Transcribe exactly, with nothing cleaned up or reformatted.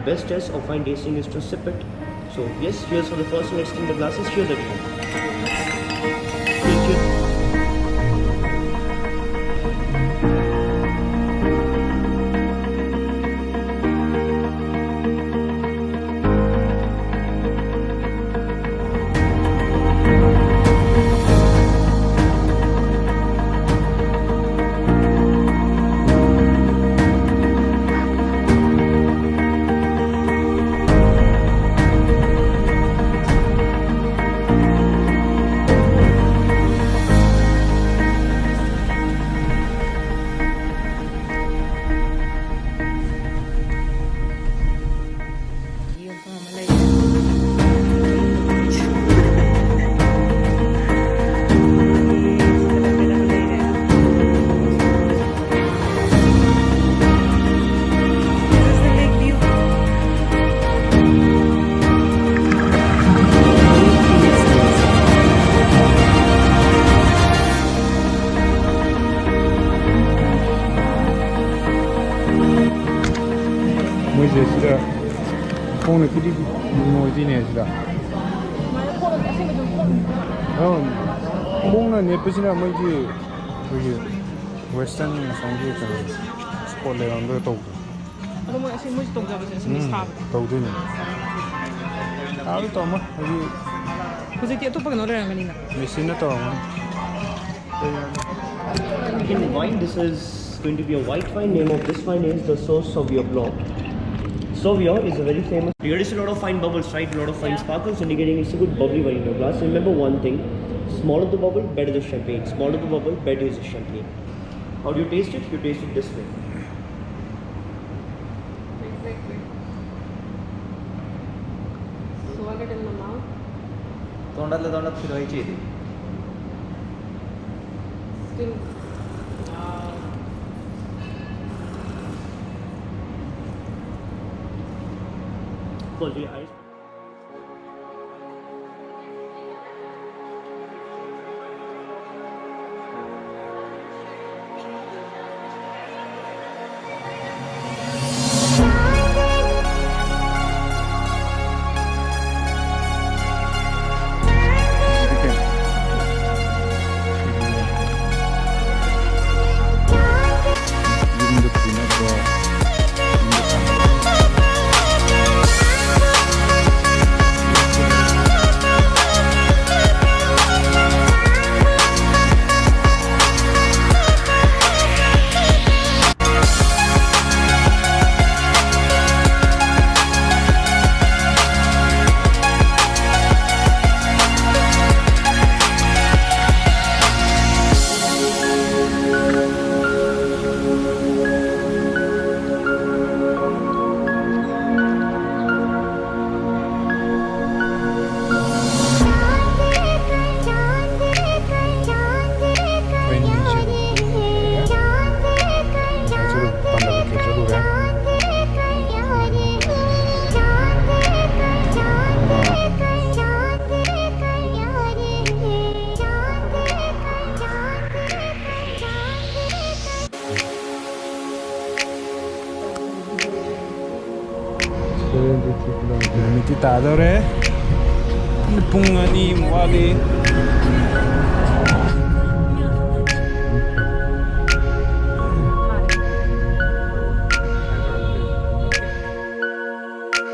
Best test of wine tasting is to sip it. So yes, cheers for the first, next thing the glasses. Cheers, everyone. Cheers, cheers. ꯃꯣꯏꯁꯦ ꯁꯤꯗ ꯈꯣꯡꯅ ꯀꯤꯗꯤ ꯅꯣꯏꯗꯣꯏꯅꯦ ꯁꯤꯗ꯫ ꯑ, ꯈꯣꯡꯅ ꯅꯦꯠꯄꯁꯤꯅ ꯃꯣꯏꯒꯤ ꯑꯩꯈꯣꯏꯒꯤ ꯋꯦꯁꯇꯔꯟ ꯑꯁꯣꯝꯒꯤ ꯀꯩꯅꯣ ꯁ꯭ꯄꯣꯔꯠ ꯂꯩꯔꯝꯗ ꯇꯧꯕꯗꯣ꯫ ꯑꯗꯣ ꯃꯣꯏ ꯑꯁꯤ ꯃꯣꯏꯁꯨ ꯇꯧꯖꯕꯁꯦ ꯑꯁꯤ ꯃꯣꯏ ꯎꯝ, ꯁꯥꯕ꯫ ꯇꯧꯗꯣꯏꯅꯦ꯫ ꯁꯥꯕꯗꯤ ꯇꯧꯔꯝꯃꯣꯏ, ꯍꯥꯏꯗꯤ ꯍꯧꯖꯤꯛꯇꯤ ꯑꯇꯣꯞꯄ ꯀꯩꯅꯣ ꯂꯩꯔꯝꯒꯅꯤꯅ꯫ ꯃꯦꯆꯤꯟꯅ ꯇꯧꯔꯝꯒꯅꯤ꯫ In wine, this is going to be a white wine. Name of this wine is the Sauvignon Blanc. Sauvignon is a very famous. Here is a lot of fine bubbles, right? A lot of fine sparkles, indicating it's a good bubbly wine in your glass. Remember one thing: smaller the bubble, better the champagne. Smaller the bubble, better is the champagne. How do you taste it? You taste it this way. Swallow it in the mouth. तोंडातल्या तोंडात फिरवायची आहे ती. Still. Wow. Close your eyes. ꯅꯨꯃꯤꯠꯇꯤ ꯇꯥꯗꯧꯔꯦ꯫ ꯄꯨꯡ ꯑꯅꯤꯃꯨꯛ ꯋꯥꯠꯂꯤ꯫